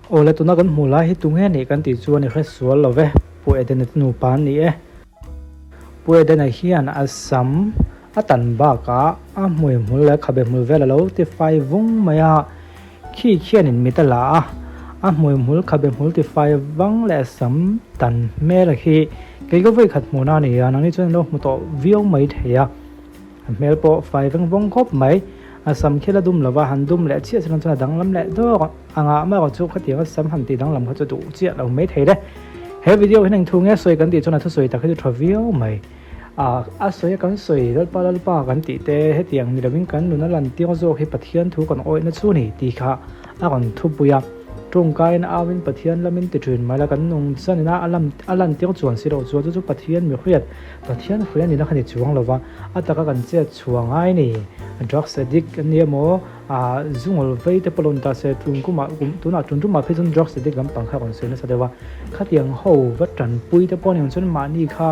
Awle tuna kan hmuh lai hi tunge nih kan tih chuan i hre sual lo ve, Pu Edena te nupa an ni e. Pu Edena hian a sam a tan bakah a hmui hmul leh khabe hmul vel a lo ti fai vung mai a, khi khianin mit a la a, a hmui hmul khabe hmul ti fai vang leh sam tan hmel khi kei ka vawi khat hmuhna a ni a, nangni chuan in lo hmu tawh viau mai thei a. A hmel pawh fai veng vawng khawp mai. A sam khi la dum lova, han dum leh chiah chuan chuan a danglam leh dawk a ngah mai erawh chu khatianga sam han tih danglam kha chu duh chiah lo mai thei le. He video hian engthu nge sawi kan tih chuan a thusawi tak hi chu tha viau mai. Ah a sawi a kan sawi Lalpa Lalpa kan tih te hetiang ni lovin kan nun a lan tir zawk hi Pathian thu kan awihna chu ni tih kha a rawn thupui a. Tawngkaiin auin Pathian lamin ti thin mai la kan nung chanin a a a lan tir chuan si loh chuan chu chu Pathian mihriat Pathian hruai a nihna kha ni chuang lova a taka kan chet chhuah ngai ni. Drugs addict an ni emaw ah zungawl vei te pawh lo ni ta se tun kumah kum tunah tun tumah phei chuan drugs addict lampang kha a rawn sawi nasa deuh a khatiang ho va tanpui te pawh a ni ang chuan mahni kha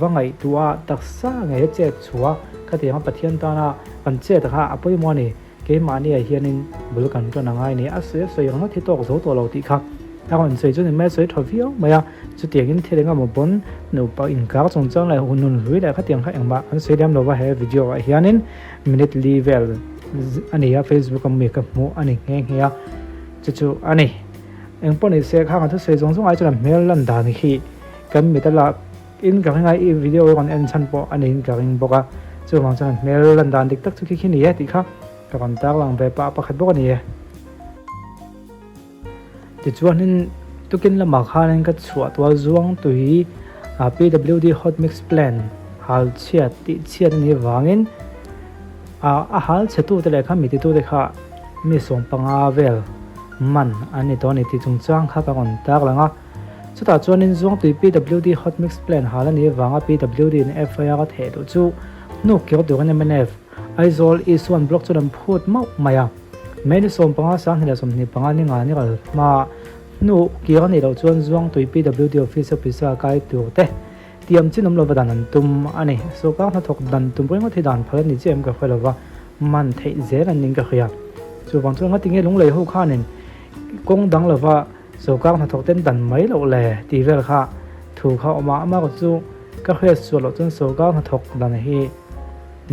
va ngaihtuah a taksa ngei a chet chhuah khatianga Pathian tana kan chet kha a pawimawh a ni. Keimahni ah hianin bul kan ṭan a ngai ni. A sawi a sawi ang ngawt hi tawk zo tawh lo tih kha a rawn sawi chu ni mai a sawi ṭha viau mai a. Chutiangin thil eng emaw pawn nupa inkar chungchang leh hun nun hlui leh khatiang kha engmah an sawi lem lo va he video ah hianin minute li vel a ni a Facebook a mi ka hmuh a ni nghe nghe a chu chu a ni. Engpawh ni se khang a thusawi zawng zawng ai chuan a hmel lan dan hi kan mit a lak In ka ring a, i video i rawn en chhan pawh a niin ka ring bawk a, chuvang chuan hmel lan dan dik tak chu khi khi ni e tih kha ka rawn tarlang ve pah pakhat bawk a ni e. Tichuanin tukin lamah khanin ka chhuah tual zuang tui PWD hot mix plant hal chhiat tih chhiat a nih vangin a hal chhe tute leh kha mi titute kha mi 15 vel man an ni tawh a ni tih chungchang kha ka rawn tarlang a. Chutah chuanin Zuangtui PWD Hot Mix Plan hal a nih avanga PWD in FIR a theh duh chu hnuk kir turin mnf Aizawl Isuan Block chuan an phut mauh mai a. May ni 15 2025 ni nga ni ral hma hnuk kir a nih loh chuan Zuangtui PWD Office a pawisa kai tur te tiam chin awm lova dan an tum a ni. Sawrkar hnathawk dan tum ringawt hi dan phal a ni chiah em ka hre lova, man theih zel an ning ka hria. Chuvang chuan ngatinge lunglei ho khanin kawng dang lova Sawrkar hnathawk ten dan mai loh le tih vel kha thu kha awm a, amah erawh chu ka hriat sual loh chuan sawrkar hnathawk dan hi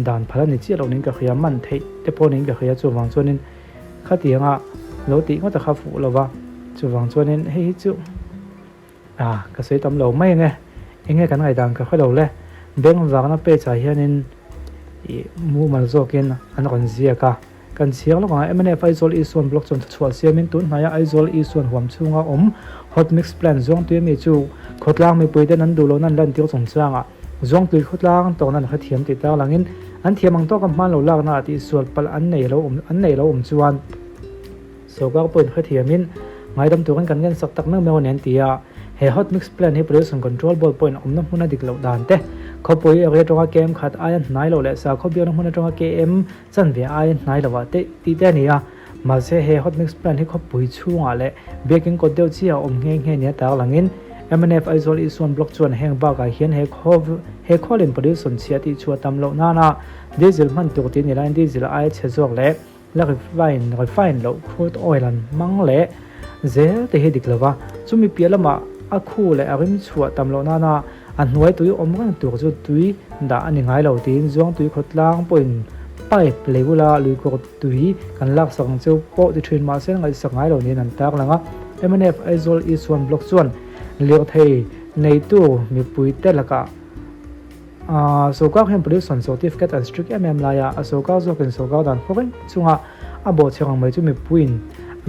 dan phal a ni chiah loh niin ka hria, man theih te pawh niin ka hria, chuvang chuanin khatianga lo tih ngawt a kha fuh lo va, chuvang chuanin hei hi chu ah ka sawi tam lo mai ang e, enge kan ngaihdan ka hre lo le, bengvarna page ah hianin ih mumal zawkin an rawn ziak a. Kan chhiar lawk ang a, mnf Aizawl Isuan Block chuan thuchhuah siamin tun hnaia Aizawl Isuan huam chhunga awm Hot Mix Plant Zuangtui ami chu khawtlang mipuiten an duh lohna an lantir chungchangah Zuangtui khawtlang tawrhna an hrethiam tih tarlangin an thiam ang tawka hman lo laknaah tihsual palh an nei lo awm an nei lo awm chuan sawrkar pawhin hrethiamin ngaidam turin kan ngensak tak meuh meuh a ni an ti a. He Hot Mix Plant hi Pollution Control Board pawhin awmna hmuna dik loh dan te, khawpui area atanga KM khat aia hnai loh leh sakhaw biakna hmun atanga KM Chanve aia hnai lovah te tih te a ni a, mahse he hot mix plant hi khawpui chhungah leh biakin kawt deuh chiah a awm nghe nghe nia tarlangin mnf Aizawl Isuan Block chuan heng bakah hian he khaw he khawlin pollution chhia tih chhuah tam loh nana diesel hman tur tih ni laiin diesel aia chhe zawk leh la refine refine loh crude oil an hmang leh zel te hi dik lova chumi piah lamah a khu leh a rim chhuah tam loh nana A hnuai tui awm reng tur chu tui dah a ni ngai lo tiin Zuangtui khawtlang pawhin pipe lei bula luikawr tui kan laksak ang cheu pawh ti thin mahse ngaihsak ngai lo niin an tarlang a. Mnf Aizawl East One Block chuan lirthei neitu mipuite lakah sawrkar hian pollution certificate an strict em em laia a sawrkar zawkin sawrkar dan khawk reng chunga a bawhchhe rang mai chu mipuiin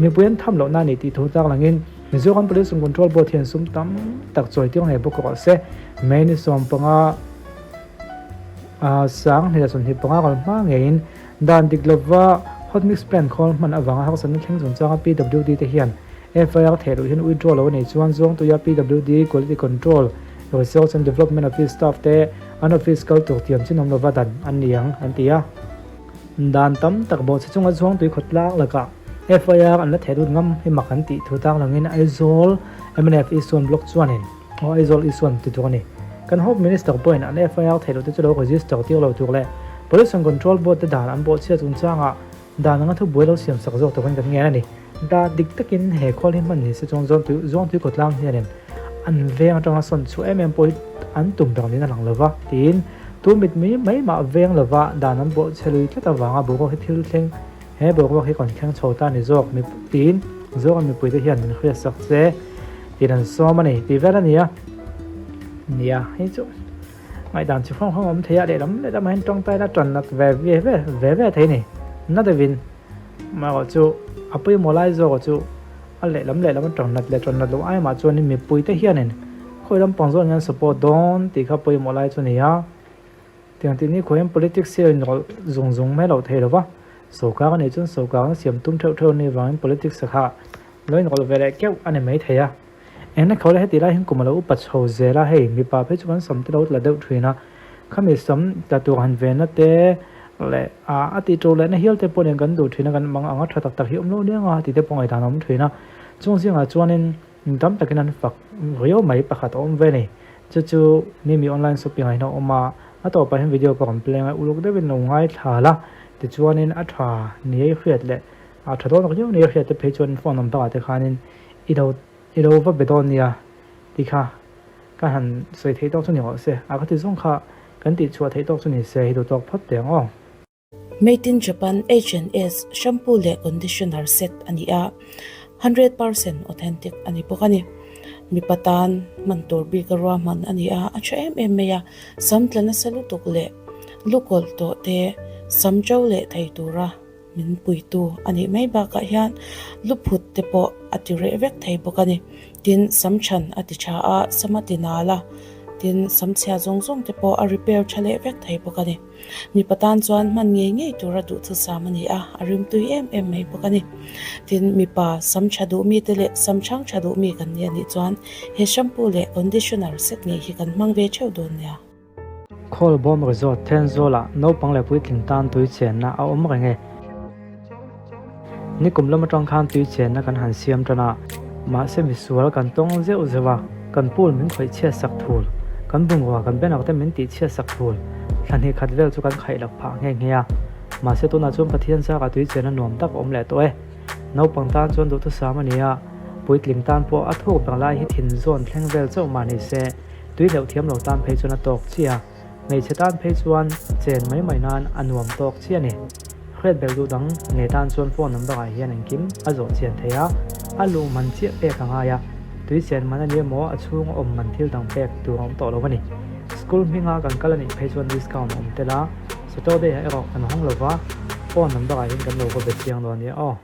mipui an tham lohna a ni tih thu tarlangin Mizoram Pollution Control Board hian sum tam tak chawi tir ngei bawk rawh se. May ni 15 2025 rawn hma ngeiin dan dik lova hot mix plant khawl hman avanga harsatna thleng chungchanga PWD te hian FIR theh luh hian withdraw lo a neih chuan Zuangtuia PWD Quality Control Research and Development Office staff te an office kal tur tiam chin awm lova dan an ni ang an ti a. Dan tam tak bawhchhe chunga Zuangtui khawtlang lakah FIR an la theh lut ngam hi mak an tih thu tarlangin Aizawl mnf Isuan Block chuanin aw Aizawl Isuan ti tur a ni. Kan Home Minister pawhin an FIR theh loh te chu lo register tir lo tur leh Pollution Control Board te dan an bawhchhia chungchangah dan anga thubuai lo siam sak zawk turin kan ngen a ni. Dan dik takin he khawl hi hman ni se chuan Zawntui Zawntui khawtlang hianin an veng atanga sawn chhuah em em pawh hi an tum ber niin a lang lova tiin tu mit mai mai mah veng lova dan an bawh chhe lui tlat avanga boruak hi thil thleng he boruak hi kan thleng chho ta ni zawk mi tiin Zoram mipuite hian min hriat sak che tiin an sawm a ni tih vel a ni a. Nia hei chu ngaihdan chi hrang hrang a awm thei a lehlam lehlamah hian tawngtaina tan nat ve ve ve ve thei a ni na deuhin. Amaherawh chu a pawimawh lai zawkah chu a lehlam lehlam a tang nat leh tang nat loh ai mah chuanin mipuite hianin khawi lampang zawk hian support dawn tih kha pawimawh lai chu a ni a. Tiang tih ni khawihin politics hi a inrawlh zung zung mai loh thei lo va, sawrkar a nih chuan sawrkarna siam tum theuh theuh a nih vangin politics a kha lo inrawlh ve leh keuh a ni mai thei a. Engna kho la heti lai hian kum a lo upa chho zel a, hei mipa phei chu kan sam te lo tla deuh thin a, khami sam tla tur han venna te leh a tih to lehna hial te pawh nen kan duh thin a, kan mang anga tha tak tak hi awm lo nia nga tih te pawh ngaihdan a awm thin a, chung zingah chuanin tam takin an fak riau mai pakhat a awm ve a ni, chu chu Mimi online shopping ah hian a awm a, a tawpah hian video ka rawn play ang a, uluk deuhin lo ngaithla la, tichuanin a tha ni hriat leh a tha dawn riau ni hriat te phei chuan phone number ah te khanin I lo i lo va be dawn nia tih kha ka han sawi theih tawk chu ni rawh se, a ka ti zawng kha kan tih chhuah theih tawk chu ni se hi duh tawk phawt teh ang aw. Made in Japan H&S shampoo leh conditioner set a ni a, 100% authentic a ni bawk a ni. Mipa tan hman tur bik a ruahman a ni a, a tha em em mai a, sam tla nasa lutuk leh lukawlh tawh te sam to leh thei tura Min puitu a nih mai bakah hian luphut te pawh a ti reh vek thei bawk a ni. Tin, sam chhan a ti tha a, sam a ti nal a, tin sam chhia zawng zawng te pawh a repair tha leh vek thei bawk a ni. Mipa tan chuan hman ngei ngei tura duhthusam a ni a, a rimtui em em mai bawk a ni. Tin, mipa sam tha duh mite leh sam chhang tha duh mi kan ni a nih chuan he shampoo leh conditioner set ngei hi kan hmang ve theuh dawn nia. Khawlbawm Resort Thenzawlah naupang leh puitling tan tui chenna a awm reng e. Nikum lam atang khan tui chenna kan han siam tan a, mahse misual kan tawng zeuh zeuh a, kan pool min khawih chhiat sak thul, kan bungrua kan banner te min tih chhiat sak thul, thla hnih khat vel chu kan khaih lak phah nghe nghe a. Mahse tunah chuan Pathian zaka tui chenna nuam tak a awm leh tawh e. Naupang tan chuan duhthusam a ni a, puitling tan pawh a thuk ber lai hi thin zawn thleng vel chauh mah ni se, Tui hleuh thiam lo tan phei chuan a tawk chiah a, hmeichhe tan phei chuan chen mai mai nan a nuam tawk chiah a ni. Hriat belh duh dang nei tan chuan phone number ah hian engkim a zawh chian thei a, a luh man chiah pek a ngai a, tui chen man a ni emaw a chhung a awm man thil dang pek tur a awm tawh lo a ni. School hminga kan kal a nih phei chuan discount a awm tel a, Saturday ah erawh kan hawng lo va, phone number ah hian kan lo va be chiang dawn nia aw.